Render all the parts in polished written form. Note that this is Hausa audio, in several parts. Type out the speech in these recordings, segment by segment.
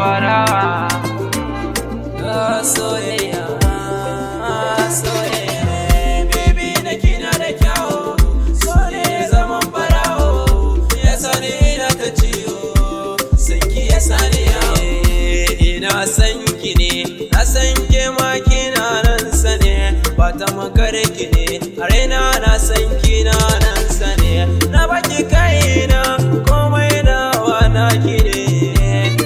Farawa. Soyayya, soyayya. Baby na kina da kyawu, so ne zaman barawo, ya sani ina ta ciwo, sanki ya sani yawo. Ina san ki ne, na san ke ma kina nan sane, ba ta makare ki ne, a raina na san kina nan sane, na baki kaina, komai nawa naki ne,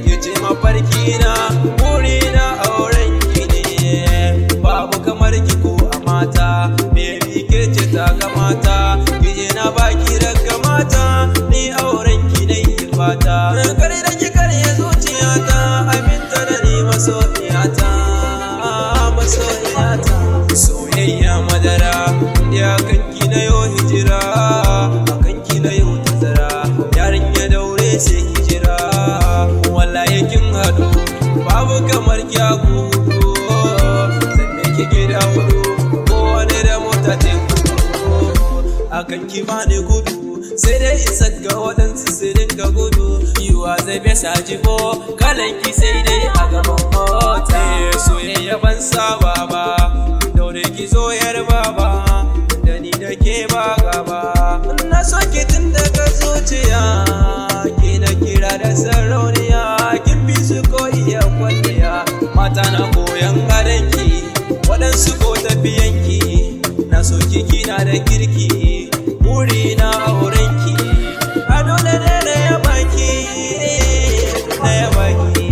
ki ce mafarki na, buri na auren ki ne, babu kamar ki ko a mata, baby ke ce ta kamata, ki je na baki daga mata, ni auren ki ne fata. Kare da ki karya zuciyata, aminta da ni masoyiyata, masoyiyata. Soyayya madara, ya kanki na yau hijira, a kanki na yau tazara, yarinya daure sai hijira, wallahi kin haɗu, babu kamar ki a gudu, zan ki gida hudu, kowane da mota ce hudu, a kanki bani gudu, sai dai in saka waɗansu su dinga gudu. You are the best ajibo, kalanki sai dai a gaban mota. Soyayya ban saba ba, daure ki zo yar baba, da ni da ke ba gaba. Na so ki tun daga zuciya, ke na kira da sarauniya, kin fi su ko iya kwalliya. Mata na koyan gadonki, waɗansu ko tafiyanki, na so ki kina da kirki, buri na aurenki. A dole ne na yaba ki, na yaba ki,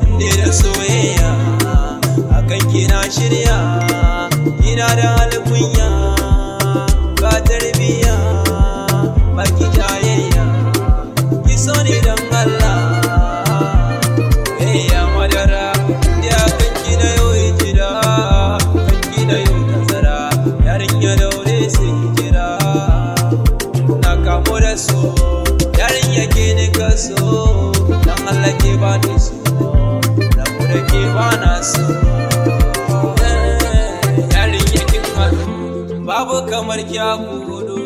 inda da soyayya, akan kina shirya, kina da alkunya, ga tarbiya, baki jayayya, ki so ni dan Allah. Ya madara, ya kanki na yau hijira, kanki na yau tazara, yarinya daure sai hijira. Na kamo da so, yarinya ke ni kaso, dan Allah ke ba ni so, rabu da ke ba na so. Yarinya kin haɗu, babu kamar kyaku hudu,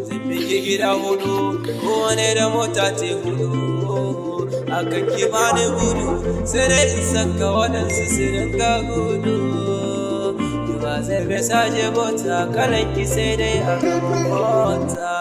zan ki gida hudu, kowane da mota ce hudu. Akan ki bani gudu, sai dai in saka waɗansu su dinga gudu. Ki ba zai bai saje bota, kalan ki sai dai a gaban mota.